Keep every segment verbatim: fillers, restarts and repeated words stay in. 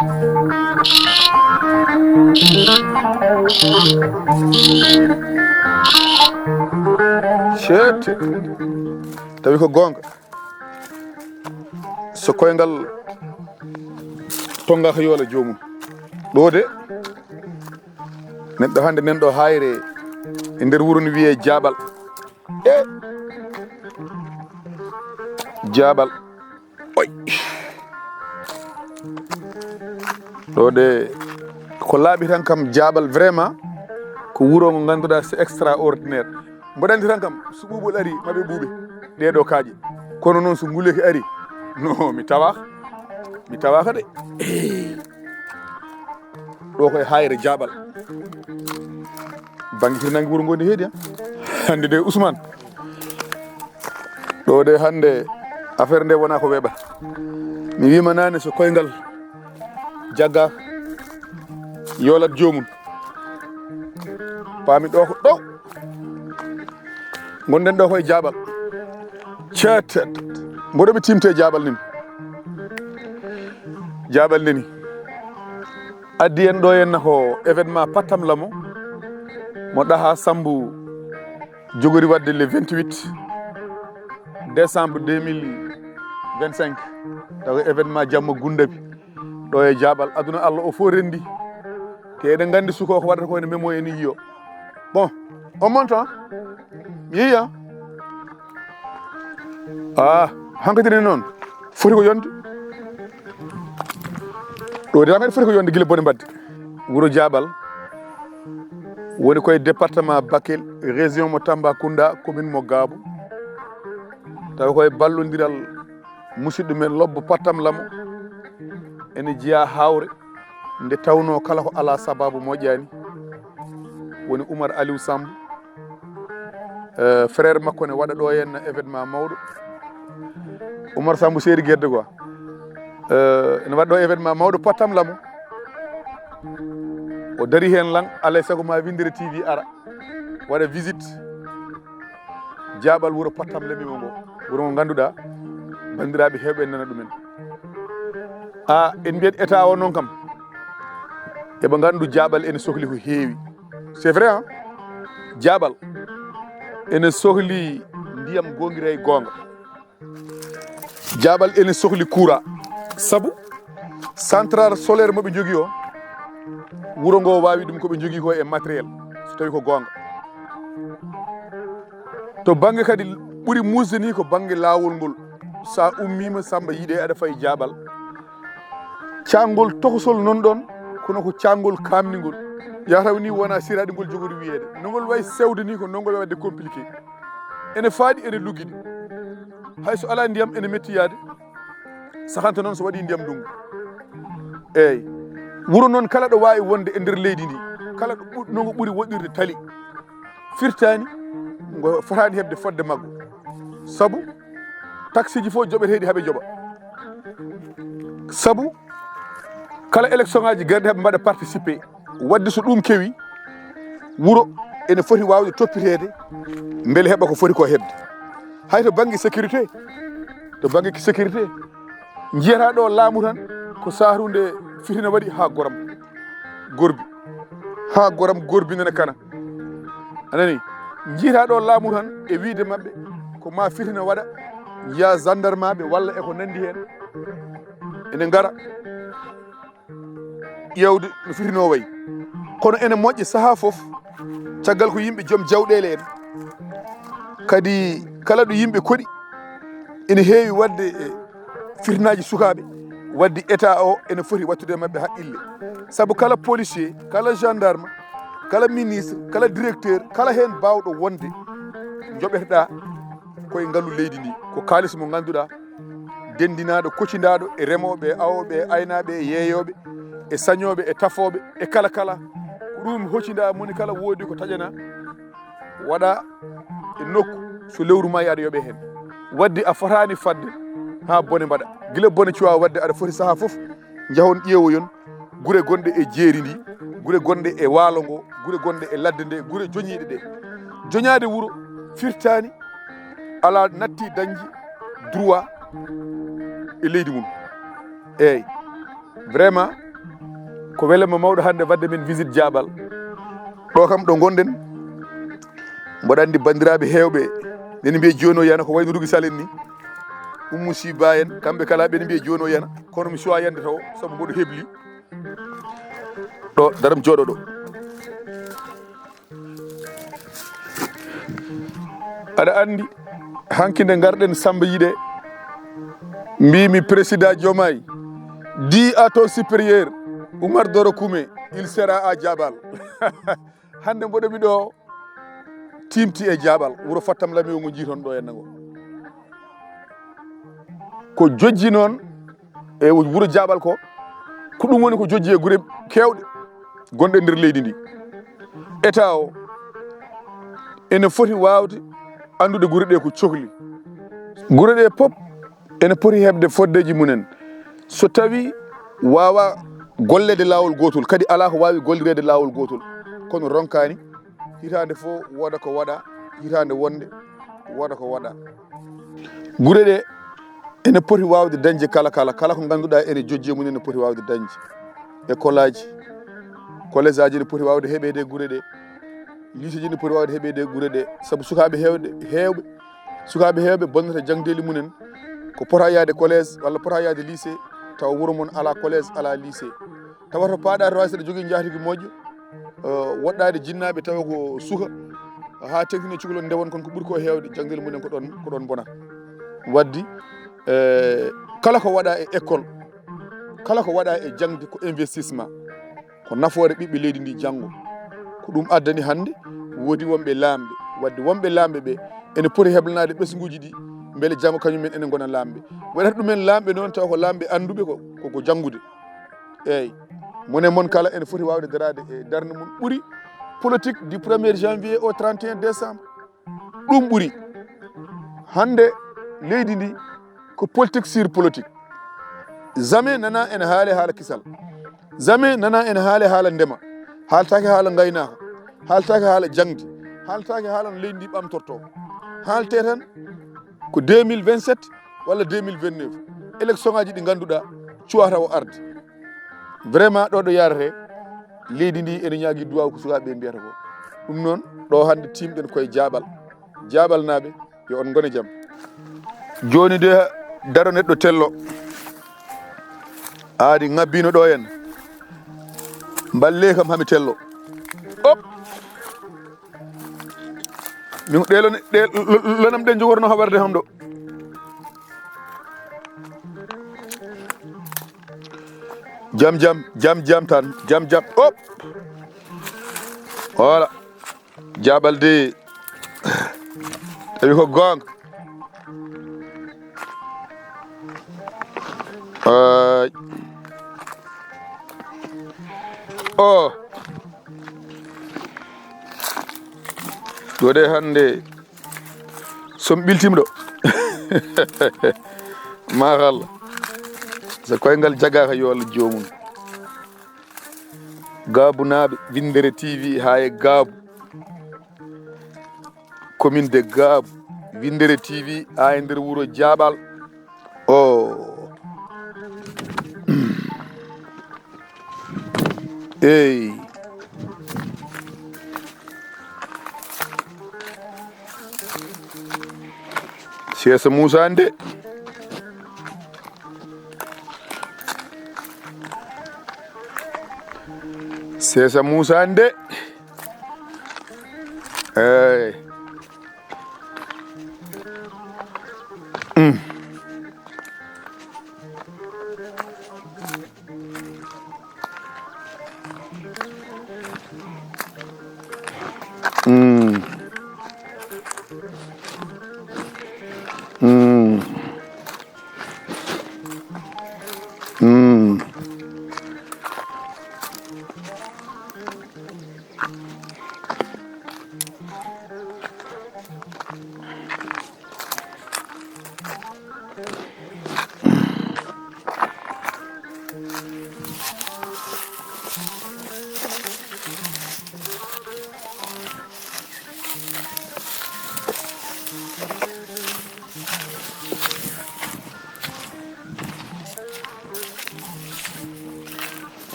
Ceet. Tawi ko goonga. So koyngal tonngaaka yoola joomum. Ɗo de, neɗɗo hannde nanɗo haayre e nder wuro no wiyee Jaaɓal. E Jaaɓal. Oy. Ɗo de, ko laaɓi tan kam, Jaaɓal, vraiment, ko wuro ngo ngannduɗaa, c'est extraordinaire. Mboɗo anndi tan kam, so ɓuuɓol ari, maɓe ɓuuɓe. Ɗee ɗo kaaƴe. Kono noon, so nguleyki ari, no, mi tawaaka. Mi tawaaka de. Ɗo ko e haayre Jaaɓal. Bannge hirnaange wuro ngo ne heedi, han. Hannde de, Ousmane. Ɗo de hannde, affaire nde wonaa ko weeɓata. Mi wiima naane, so koyngal jaggaaka, yoolat joomum. Paami ɗo ko ɗo. Ngonɗen ɗo ko e Jaaɓal. Ceet. Mboɗo mi timte Jaaɓal nini. Jaaɓal nini. Addi en ɗo henna ko événement Pattam Lamo mo Ɗaha Sammbu jogori waɗde le vingt-huit décembre deux mille vingt-cinq. Tawa événement Jamma Gunndabi ɗo e Jaaɓal. Aduna Allah o fof renndi. Te eɗen nganndi suka o ko waɗata ko ene memo ene yiyo. Bon, on montant, mi yeeyi, ah. Ah, hankadi ne noon, foti ko yonde. Ɗo de hankadi foti ko yonde gila bone mbadde. Wuro Jaaɓal woni koye département Bakel, région mo Tambacounda, commune mo Gaabu. Tawi koye ballondiral musidɗo men Lobbo Pattam Lamo. Ene jeyaa hawre nde tawnoo kala ko alaa sabaabu moƴƴaani. Woni Oumar Aliou Samb, eh, frère makko ne waɗa ɗo henna événement mawɗo. Oumar Samb Seydi Guedde quoi. Eh, ene waɗa ɗo événement mawɗo Pattam Lamo. O dari heen lan, alay sago ma Winndere T V ara, waɗa visite Jaaɓal, wuro Pattam Lamo ngo, wuro ngo ngannduɗaa banndiraaɓe heewɓe ene nana ɗumen. A, en mbiyat état o noon kam, eɓe nganndu Jaaɓal ene sohli ko heewi. C'est vrai, hein? Jaaɓal ene sohli ndiyam goongira e goonga. Jaaɓal ene sohli courant. Sabu central solaire mo ɓe njogii o, wuro ngo waawi ɗum ko ɓe njogii ko e matériel, so tawi ko goonga. To bannge kadi ɓuri muusde ni ko bannge laawol ngol. So a ummiima Sammba Yiɗe aɗa fayi Jaaɓal, caanngol tokosol non ɗon, kono ko caanngol kaamningol. Yataw ni wona siraaɗi ngol jogori wiyeede. No ngol wayi sewde ni ko non ngol waɗde compliqué. Ene faaɗi, ene luggidi. Hay so alaa ndiyam, ene metti yaade. Sahanta noon so waɗi ndiyam ndungu. Eey. Wuro noon kala ɗo waawi wonde e nder leydi ndi, kala ɗo ɓu-, no ngo ɓuri woɗɗirde tali, firtaani ngo fotaani heɓde fodde maggo. Sabu taxi ji fof joɓeteeɗi haɓe joɓa. Sabu kala élection ngaji garɗi haɓe mbaɗa participer. Waɗde so ɗum kewi, wuro ene foti waawde toppiteede mbele heɓa ko foti ko heɓde. Hay to bannge sécurité, to bannge sécurité, njiyata ɗo laamu tan ko saatu nde fitina waɗi haa goram gorbi, haa goram gorbi nana kana. A nani? Njiyata ɗo laamu tan e wiide maɓɓe ko ma fitina waɗa, njiya gendarmeaɓe walla e ko nanndi heen. Ene ngara ƴeewde no fitinoo wayi. Kono ene moƴƴi sahaa fof, caggal ko yimɓe joom jawɗeele en, kadi kala ɗo yimɓe koɗi, ene heewi waɗde e fitinaaji sukaaɓe, waɗde état o ene foti waɗtude e maɓɓe haqqille. Sabu kala policier, kala gendarme, kala ministre, kala directeur, kala heen baawɗo wonde, njoɓeteɗaa koye ngalu leydi ndi, ko kaalis mo ngannduɗaa denndinaaɗo, kocinaaɗo e remooɓe, e awooɓe, e aynaaɓe, e yeeyooɓe, e sañooɓe, e tafooɓe, e kala kala. Ko ɗum hocindaa, moni kala woodi ko taƴanaa, waɗa e nokku, so lewru maayi aɗa yoɓee heen. Waɗde a fotaani fadde haa bone mbaɗa. Gila bone cuwaa waɗde, aɗa foti sahaa fof njahon ƴeewoyon gure gonɗe e jeeri ndi, gure gonɗe e waalo ngo, gure gonɗe e ladde nde, gure joñiiɗe ɗe. Joñaade wuro firtaani alaa natti dañde droit e leydi mum. Eey, vraiment, Ko welema mawɗo hannde wadde men visite Jaaɓal. Ɗo kam ɗo ngonɗen, mboɗo anndi banndiraaɓe heewɓe nene mbiya jooni o yana ko wayno Rugi Salen ni. Ummu Siba en, kamɓe kala ɓene mbiya jooni o yana. Kono mi suwa yande taw, sabu mboɗo hebli. Ɗo, daram jooɗo ɗo. Aɗa anndi, hanki nde ngarɗen Samba Yiɗe, mbimi président Diomaye, dis à ton supérieur, Oumar Doro Koumé, il sera à Jaaɓal. Hannde mboɗo mi ɗo, timti e Jaaɓal, wuro Fattam Lami o ngo jiiton ɗo henna ngo. Ko jojji noon e wuro Jaaɓal ko, ko ɗum woni ko jojji e gure keewɗe gonɗe nder leydi ndi. État o ene foti waawde anndude gure ɗe ko cohli. Gure ɗe pop ene poti heɓde foddeeji mumen. So tawi waawa golleede laawol gootol, kadi alaa ko waawi gollireede laawol gootol, kono ronkaani hitaande fof wooda ko waɗa, hitaande wonde wooda ko waɗa. Gure ɗe ene poti waawde dañde kala, kala, kala ko ngannduɗaa ene jojji e mum ene poti waawde dañde. École aji, collège aji ene poti waawde heɓeede e gure ɗe, lycée ji ene poti waawde heɓeede e gure ɗe, sabu sukaaɓe heewɓe, heewɓe, sukaaɓe heewɓe bonnata jangdeeli mumen, ko pota yahde collège walla pota yahde lycée, tawa wuro mon alaa collège, alaa lycée. Tawata paaɗa to hayso aɗa jogii njaatigi moƴƴo, eh, woɗɗaade jinnaaɓe tawa ko suka, haa teŋtini cukalel ndewon kon ko ɓuri ko heewde, jangdeeli mumen ko ɗon, ko ɗon mbonata. Waddi, eh, kala ko waɗa e école, kala ko waɗa e jaŋde ko investissement, ko nafoore ɓiɓɓe leydi ndi janngo. Ko ɗum addani hannde woodi wonɓe laamɓe, wadde wonɓe laamɓe ɓe ene poti heblanaade ɓesnguuji ɗi, mbele janngo kañum en ene ngona laamɓe. Waɗata ɗumen laamɓe noon tawa ko laamɓe annduɓe ko, ko, ko janngude. Eeyi, mone mon kala ene foti waawde daraade e darnde mum ɓuri politique du premier janvier au trente et un décembre. Ɗum ɓuri. Hannde leydi ndi ko politique sur politique. Jamais nana ene haale haala kisal. Jamais nana ene haale haala ndema. Haaltaake haala ngaynaaka. Haaltaake haala jaŋde. Haaltaake haala no leydi ndi ɓamtorto. Haalte tan ko deux mille vingt-sept walla deux mille vingt-neuf. Élection ngaji ɗi ngannduɗaa cuwata o arde. Vraiment ɗo ɗo yarate leydi ndi ene ñaagi duwaw ko sukaaɓe ɓe mbiyata ko. Ɗum noon ɗo hannde timɗen koye Jaaɓal. Jaaɓalnaaɓe, yo on ngone jam. Jooni de daro neɗɗo tello. Aadi ŋabbino ɗo en. Mballe kam hami tello. Op! Min ɗe lon-, ɗe lo-, lo-, lonam ɗen jogorno haɓarde ham ɗo. Jam, jam, jam, jam tan, jam, jam. Op! Voilà. Jaaɓal de. Tawi ko goonga. Ay. O. Ɗo de hannde. Son ɓiltim ɗo. Machallah. So koyngal jagaka yo Allah joomum. Gaabunaaɓe, Winndere T V haa e Gaabu. Commune de Gaabu. Winndere T V haa e nder wuro Jaaɓal. O. Eey. Seesa Muusa nde. Seesa Muusa nde. Eey. Mm. Mm. Mm. Mm.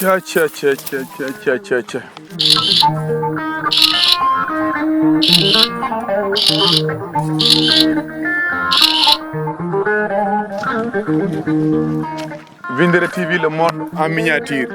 Acca, acca, acca, acca, acca, acca, acca. Vindere T V, le monde en miniature.